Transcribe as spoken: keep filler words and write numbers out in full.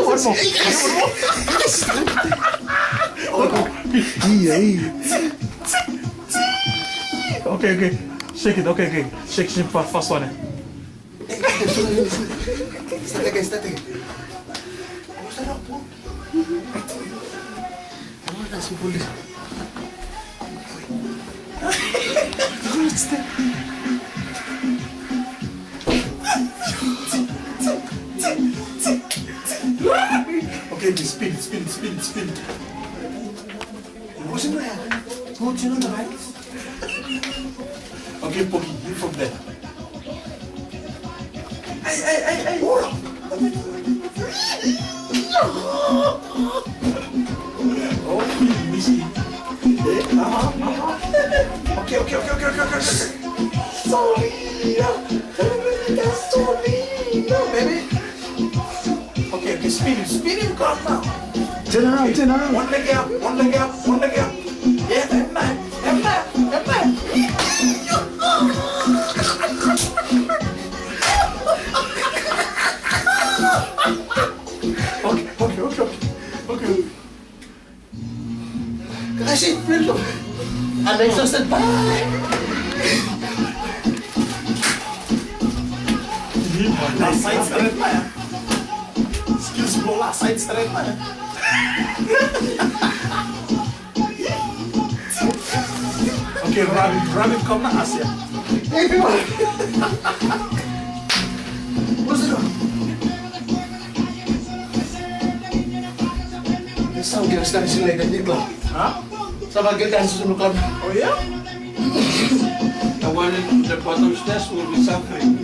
One more. One more. Ia, ia. Okay, okay. Shake it, okay, okay. Shake, shake, fa-, fast one, eh. Start again, start again. Okay, spin, spin, spin, spin. What's in there? What's in the bags? Okay, Poki, you from there. Hey, hey, hey, hey. Oh, you missed it. Eh, uh-huh, uh-huh. Okay, okay, okay, okay, okay, okay. Sorry. Sorry. No, baby. Okay, okay, spin him, spin him, come now. Turn around, turn around. One leg up, one leg up, one leg up. Yeah, and back, and back, and back. Okay, okay, okay, okay. Okay. Kasi, I'm exhausted. Bye. Side straight, man. Skills bola, side straight, man. Okay, Rabbit, Rabbit, come na Asia. Hey, people. What's it on? Sa girls dancing like that, Nicola. Huh? Sa girls dancing in the club. Oh, yeah? The one in the bottom stairs will be suffering.